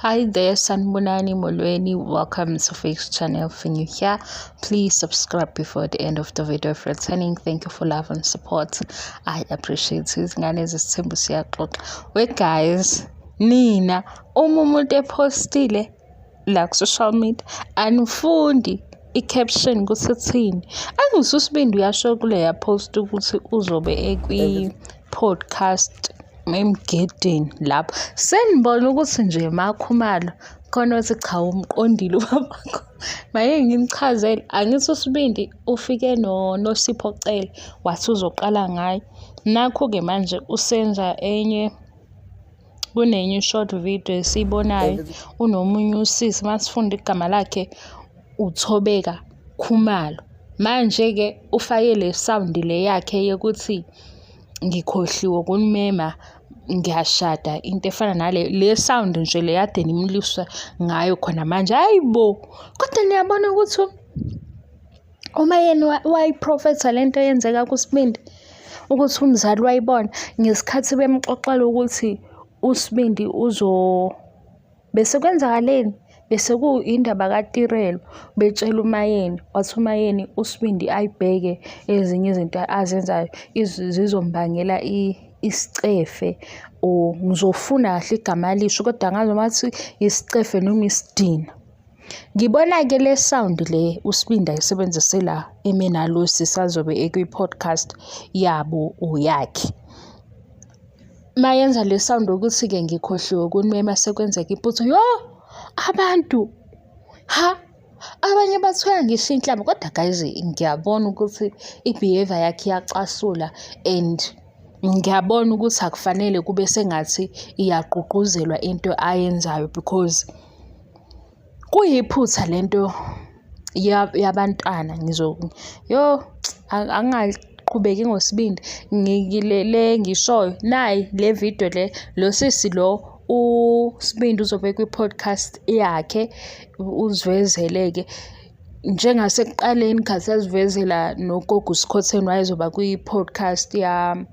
Hi there, Sanibonani Molweni. Welcome to Faith Channel. If you're new here, please subscribe before the end of the video. If you're returning, thank you for love and support. I appreciate it. Ngane zesithembu siyaxoxa. Wait guys, nina uma umuntu epostile la ku-social media anifundi i-caption ukuthi ithini. Angithi uSibindi uyasho kuleya post ukuthi uzobe ekwi-podcast emgedeni lapho. Senibona ukuthi nje MaKhumalo khona othi cha umqondile ubabakho. Maye ngimchazele, angithi uSibindi ufike noSipho Cele wathi uzoqala ngaye. Nakhu-ke manje usenza enye kunenye i-short video esiyibonayo unomunye usisi masifunda igama lakhe uThobeka Khumalo. Manje-ke ufake le sound le yakhe yokuthi ngikhohliwe ukunimema ngiyashada into efana nale le sound nje le kade nimlwisa ngayo khona manje. Hhayi bo, kodwa niyabona ukuthi uMayeni wayiprofetha lento eyenzeka kuSibindi ukuthi umzali wayibona ngesikhathi bemxoxela ukuthi uSibindi uzo bese kwenzakaleni bese kuyindaba kaTirelo betshela uMayeni wathi uMayeni uSibindi ayibheke ezinye izinto azenzayo zizombangela isicefe or ngizofuna kahle igama lisho kodwa angazi noma ngathi isicefe noma isidina. Ngibona-ke le sound le uSibindi ayisebenzise la eme nalo sisi azobe ekwi-podcast yabo or yakhe. Mayenza le sound ukuthi-ke ngikhohliwe ukunimema sekwenzeka iphutha, yo abantu ha abanye bathiwa ngisho inhlamba kodwa guys ngiyabona ukuthi i-behaviour yakhe iyacasula and ngiyabona ukuthi akufanele kube sengathi iyagqugquzelwa into ayenzayo because kuyiphutha lento yabantwana. Yo angingaqhubeki ngosibindi le ngishoyo nayi le video le lo sisi lo uSibindi uzobe kwi-podcast yakhe uzivezele-ke njengasekuqaleni khathi azivezela noGogo Skhotheni wayezoba kwi-podcast ya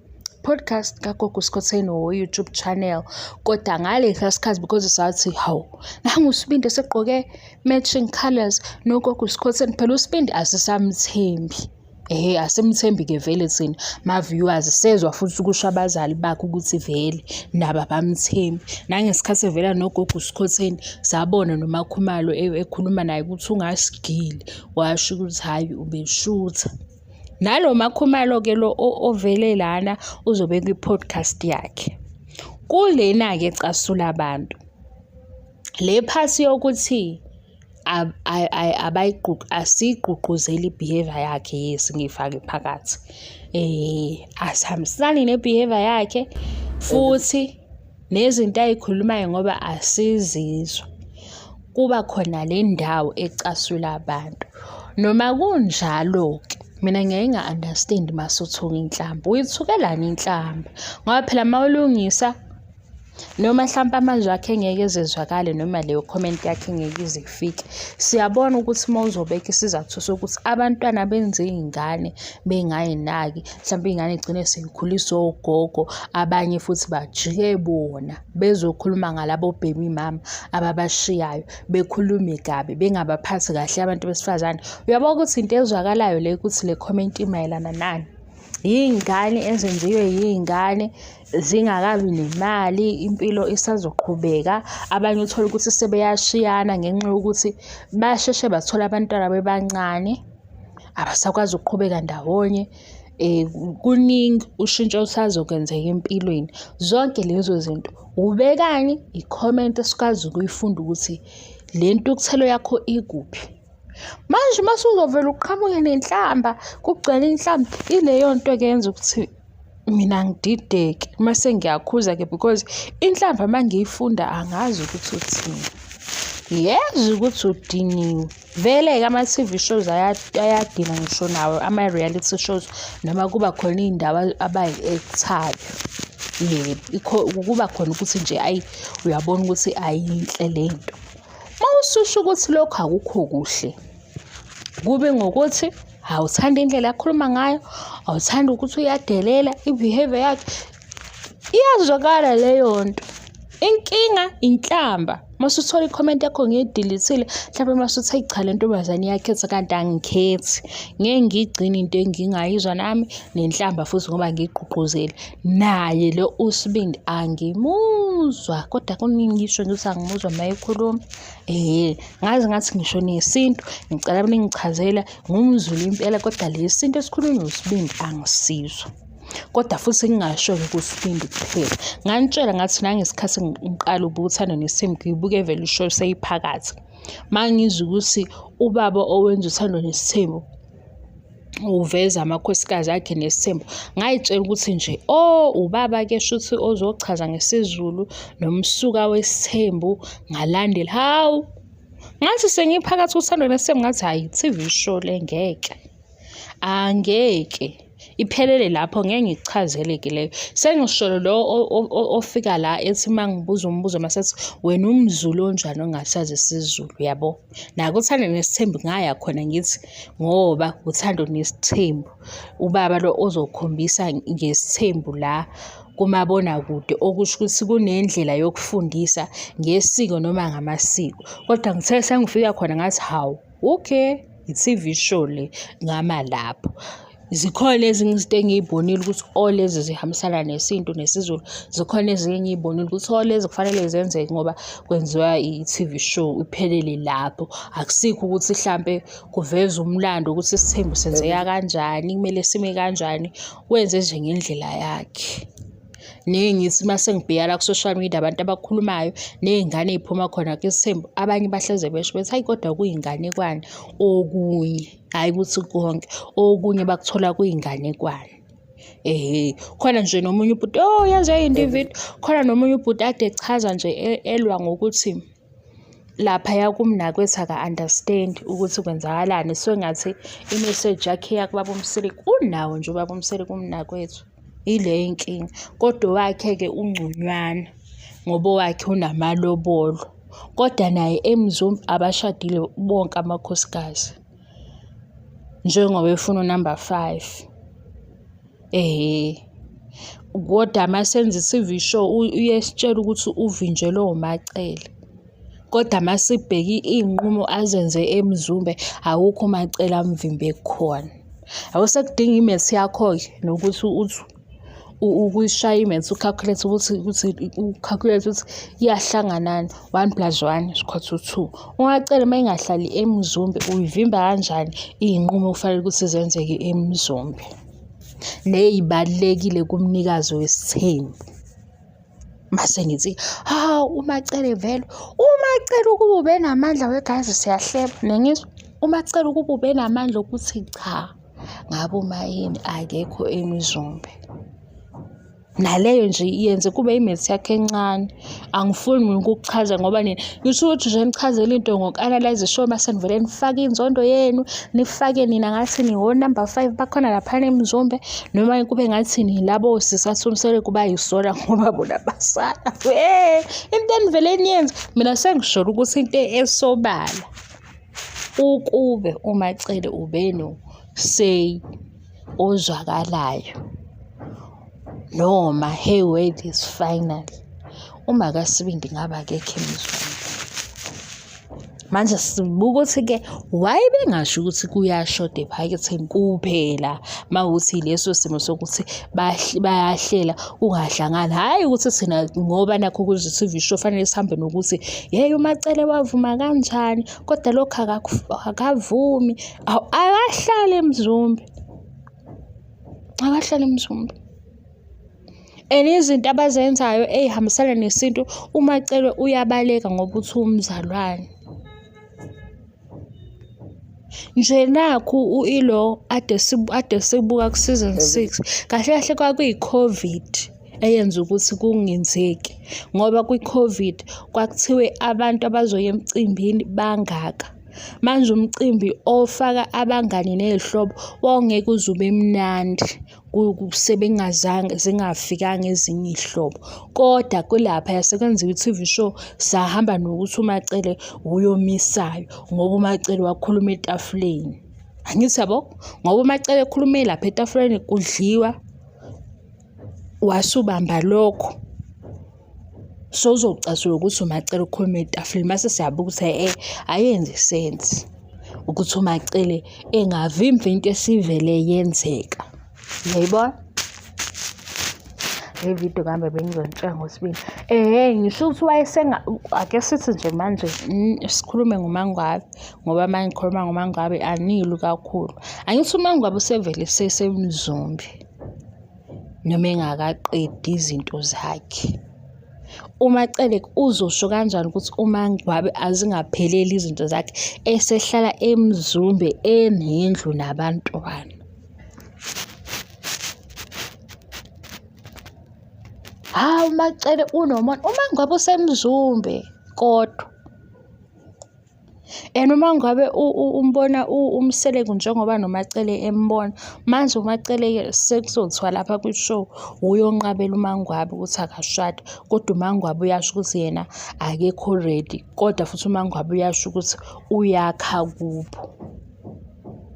podcast kaGogo Skhotheni wo-YouTube channel. Kodwa ngalesiya sikhathi because sathi hawu nangu uSibindi esegqoke matching colours noGogo Skhotheni, phela uSibindi asisamthembi. Ehhe asimthembi-ke vele thina ma-viewers sezwa futhi kusho abazali bakhe ukuthi vele nabo abamthembi. Nangesikhathi evela noGogo Skhotheni sabona noMakhumalo ekhuluma naye ukuthi ungasigili, washo ukuthi hhayi ubeshutha. Nalo MaKhumalo-ke lo ovele lana uzobe kwi-podcast yakhe. Kulena-ke ecasula abantu, le phasi yokuthi asiyigqugquzeli i-behaviour yakhe, yes ngiyifake phakathi. Asihambisani ne-behaviour yakhe futhi nezinto ay'khulumayo ngoba asizizwa. Kuba khona le ndawo ecasula abantu. Noma kunjalo-ke mina ngiyaye nginga-understand-i mase uthuka inhlamba. Uyithukelani inhlamba? Ngoba phela mawulungisa noma hlampe amazwi akhe engeke eze ezwakale noma leyo comment yakhe engeke ize ifike. Siyabona ukuthi uma uzobeka isizathu sokuthi abantwana benze iy'ngane bengay'naki, mhlampe iy'ngane y'gcine sey'khuliswa ogogo, abanye futhi bajike bona bezokhuluma ngalabo baby mama ababashiyayo, bekhulume kabi, bengabaphathi kahle abantu besifazane. Uyabona ukuthi into ezwakalayo le ukuthi le comment imayelana nani? Yiy'ngane ezenziwe yiy'ngane zingakabi nemali, impilo isazoqhubeka. Abanye uthole ukuthi sebeyashiyana ngenxa yokuthi basheshe bathola abantwana bebancane, abasakwazi ukuqhubeka ndawonye. Kuningi ushintsho olusazokwenzeka empilweni. Zonke lezo zinto ubekani i-comment esikwazi ukuyifunda ukuthi le ntukuthelo yakho ikuphi. Manje mase uzovela uqhamuke nenhlamba, kugcwele inhlamba, ileyo nto-ke eyenza ukuthi mina ngidideke mase ngiyakhuza-ke because inhlamba uma ngiyifunda angazi ukuthi uthini. Ngiyezwa ukuthi udiniwe. Vele-ke ama-T_V shows ayadina ngisho nawo ama-reality shows noma kuba khona iy'ndawo abayi-act-ayo. Yebo, kuba khona ukuthi nje ayi uyabona ukuthi ayinhle le nto. Uma ususho ukuthi lokhu akukho kuhle, kube ngokuthi awuthandi indlela akhuluma ngayo, awuthandi ukuthi uyadelela i-behaviour yakhe, iyazwakala leyo nto. Inkinga inhlamba. Uma usuthola i-comment yakho ngiyidilithile, mhlawumbe uma usuthi eyi cha le ntombazane iyakhetha kanti angikhethi. Ngeke ngiyigcine into engingayizwa nami nenhlamba futhi ngoba ngiyigqugquzele. Naye lo uSibindi angimuzwa kodwa kuningi ngisho ngithi angimuzwa uma ekhuluma. Ehhe, ngaze ngathi ngisho nesintu ngicela ningichazela ngumZulu impela kodwa lesi sintu esikhulunywa uSibindi angisizwa. Kodwa futhi ngingasho-ke kuSibindi kuphela. Nganitshela ngathi nangesikhathi ngiqala ubuthando nesithembu ngiyibuke vele ishow seyiphakathi. Uma ngizwa ukuthi ubaba owenza uthando nesithembu uveza amakhosikazi akhe nesithembu, ngay'tshela ukuthi nje oh ubaba-ke shuthi ozochaza ngesiZulu nomsuka wesithembu ngalandela. Hawu, ngathi sengiphakathi kuthando nesithembu ngathi hhayi i-T_V show le ngeke. Angeke iphelele lapho ngeke ngikuchazele ke leyo. Sengisholo lo ofika la ethi uma ngibuza umbuzo masethi wena umZulu onjani ongasazi isiZulu yabo. Nako uthando nesithembu ngaya khona ngithi ngoba uthando nesithembu. Ubaba lo ozokhombisa ngesithembu la kumabonakude okusho ukuthi kunendlela yokufundisa ngesiko noma ngamasiko. Kodwa ngithe sengifika khona ngathi hawu, okay. I-T_V show le ngama lapho. Zikhona ezinye izinto engiy'bonile ukuthi oh lezi zihambisana nesintu nesiZulu. Zikhona ezinye engiy'bonile ukuthi oh lezi kufanele zenzeke ngoba kwenziwa i-T_V show iphelele lapho. Akusikho ukuthi hlampe kuvezwa umlando ukuthi isithembu senzeka kanjani, kumele sime kanjani, wenze nje ngendlela yakhe. Ngithi uma sengibheka la ku-social media abantu abakhulumayo ney'ngane ey'phuma khona kwisithembu, abanye bahleze besho bethi hhayi kodwa kuyinganekwane okunye, hhayi ukuthi konke, okunye bakuthola kuyinganekwane. Ehhe, khona nje nomunye ubhuti, oh yaze yayinde ividiyo, khona nomunye ubhuti ade echaza nje elwa ngokuthi laphaya kumnakwethu aka-understand ukuthi kwenzakalani so engathi imeseji yakhe iya kubaba uMseleku unawo nje ubaba uMseleku umnakwethu ile inkinga kodwa owakhe-ke ungconywana ngoba owakhe unamalobolo kodwa naye eMzumbe abashadile bonke amakhosikazi njengoba efuna unumber 5. Ehhe. Kodwa uma senza i-T_V show uyesitshela ukuthi uvinjelwe uMaCele. Kodwa uma sibheka iy'nqumo azenze eMzumbe awukho uMaCele amvimbe khona. Yabo sekudinga i-maths yakho-ke nokuthi uthi ukuyishaya i-maths u-calculate ukuthi ukuthi u-calculate ukuthi iyahlanganani, one plus one is equal to two. UMaCele uma engahlali eMzumbe uyivimba kanjani iy'nqumo okufanele ukuthi zenzeke eMzumbe? Ney'balulekile kumnikazi wesithembu. Mase ngithi, hawu uMaCele vele, uMaCele ukuba ubenamandla wegazi siyahleba, ningizwa? UMaCele ukuba ubenamandla okuthi cha, ngabe uMaYeni akekho eMzumbe. Naleyo nje iyenze kube imethi yakhe encane. Angifuni mina ukukuchaza ngoba nina ngisho ukuthi nje nichazele into ngoku-analyze ishow mase nivele nifake inzondo yenu, nifake nina ngathi niwo-number 5 bakhona laphana eMzumbe noma kube ngathi nilabo sisi athi bayisona ngoba bona basala. We, into enivele niyenze mina sengisholo ukuthi into esobala ukube uMaCele ubeno-say ozwakalayo noma her word is final. UmakaSibindi ngabe akekho emizweni. Manje sibuka ukuthi-ke why bengasho ukuthi kuyashoda ephaketheni kuphela uma kuwukuthi leso simo sokuthi bayahlela kungahlangani. Hhayi ukuthi thina ngoba nakhu kuzi-T_V show fanele sihambe nokuthi yeyi uMaCele wavuma kanjani kodwa lokhu akavumi. Awu akahlale eMzumbe. Akahlale eMzumbe. And izinto abazenzayo ey'hambisana nesintu uMaCele uyabaleka ngoba uthi uwumzalwane. Nje nakhu ilo ade ade sibuka ku-season 6 kahle kahle kwakuyi-COVID eyenza ukuthi kungenzeki ngoba kwi-COVID kwakuthiwe abantu abazoya emcimbini bangaka. Manje umcimbi ofaka abangani ney'hlobo wawungeke uze ube mnandi sebengazange zingafikanga ezinye iy'hlobo. Kodwa kulaphaya sekwenziwa i-T_V show sahamba nokuthi uMaCele wuye omisayo ngoba uMaCele wakhuluma etafuleni. Angithi yabo? Ngoba uMaCele ekhulume lapha etafuleni kudliwa, wasubamba lokho. Sewuzocasula ukuthi uMaCele ukhuluma etafuleni mase siyabuka ukuthi e-e ayenzi sense ukuthi uMaCele engavimbi into esivele yenzeka. Uyayibona? Le video kambe bengizonitshela ngosibili. Ehhe ngisho ukuthi wayesenga ake sithi nje manje sikhulume ngoMangwabe ngoba uma ngikhuluma ngoMangwabe anilwi kakhulu. Angithi uMangwabe usevele sesemzumbe noma engakaqedi izinto zakhe. UMaCele uzosho kanjani ukuthi uMangwabe azingapheleli izinto zakhe esehlala eMzumbe enendlu nabantwana. Hawu uMaCele unomona, uMangwabe useMzumbe kodwa. And uma ngabe umbona uMseleku njengoba noMaCele embona, manje uMaCele-ke sekuzothiwa lapha kwi-show wuye onqabela uMaNgwabe ukuthi akashade, kodwa uMaNgwabe uyasho ukuthi yena akekho ready, kodwa futhi uMaNgwabe uyasho ukuthi uyakha kubo.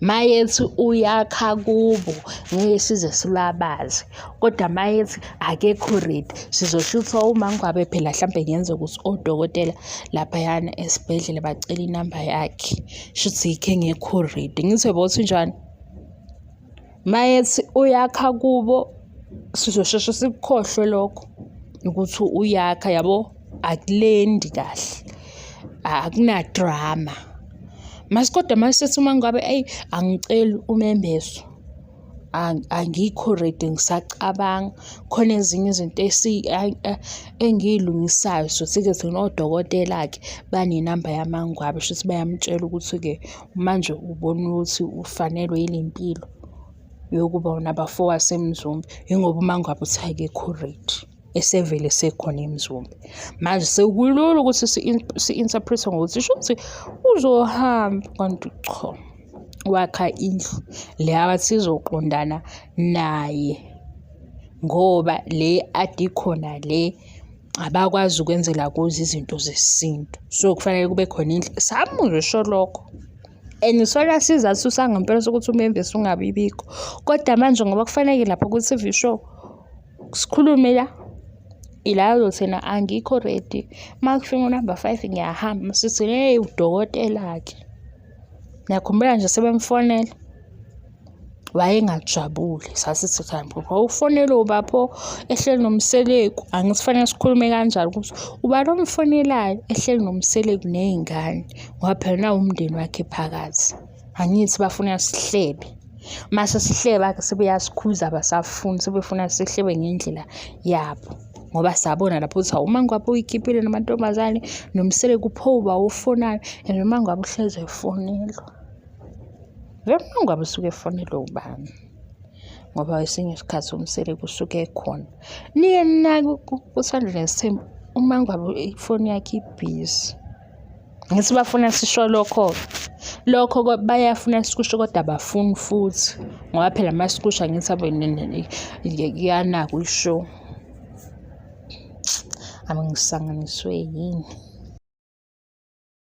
Mayethi uyakha kubo ngeke size silabaze kodwa mayethi akekho ready sizosho ukuthi uMangwabe phela hlampe kungenzeka ukuthi odokotela laphayana esibhedlela bacela inamba yakhe shuthi yikho engekho ready. Ngithi uyabo ukuthi njani? Mayethi uyakha kubo sizosheshe sikukhohlwe lokho ukuthi uyakha yabo akulendi kahle akunadrama. Mase kodwa mase uma ngabe eyi angiceli umembeso angikho ready ngisacabanga khona ezinye izinto engiy'lungisayo. Sothi-ke thina odokotela-ke banenamba yaMangwabe shuthi bayamtshela ukuthi-ke manje ubona ukuthi ufanelwe yile mpilo yokuba unaba four waseMzumbe. Yingoba uMangwabe uthi akekho ready esevele esekhona eMzumbe. Manje sekulula ukuthi si-interpret-e ngokuthi shuthi uzohamba kanti cha, wakha indlu le abathi izoqondana naye ngoba le ade ikhona le abakwazi ukwenzela kuzo izinto zesintu. So kufanele kube khona indlu, samuzwa esho lokho. And isona sizathu sangempela sokuthi umemvesi ungabi bikho. Kodwa manje ngoba kufanele lapha ku-T_V show sikhulume la, ila azothi yena angikho ready. Uma kufika unamba five ngiyahamba, masithi hheyi udokotela-ke. Niyakhumbula nje sebemfonela? Wayengajabule sasithi cha wawufonela uba pho ehleli noMseleku angithi kufanele sikhulume kanjalo ukuthi ubani omfonelayo ehleli noMseleku ney'ngane ngoba phela nawu umndeni wakhe phakathi. Angithi bafuna sihlebe. Mase sihleba-ke sebeyasikhuza abasafuni sebefuna sihlebe ngendlela yabo. Ngoba sabona lapho ukuthi hawu uMangwabe uyikhiphile namantombazane noMseleku pho uba ufonayo and uMangwabe uhlezi efonelwa. Vele uMangwabe usuke efonelwe ubani? Ngoba kwesinye isikhathi uMseleku usuke ekhona. Niye ninake uThando Nesithembu uMangwabe ifoni yakhe ibhizi. Ngithi bafuna sisho lokho-ke. Lokho bayafuna sikusho kodwa abafuni futhi ngoba phela uma sikusho angithi kuyanakwa i-show. Ngisanganiswe yini?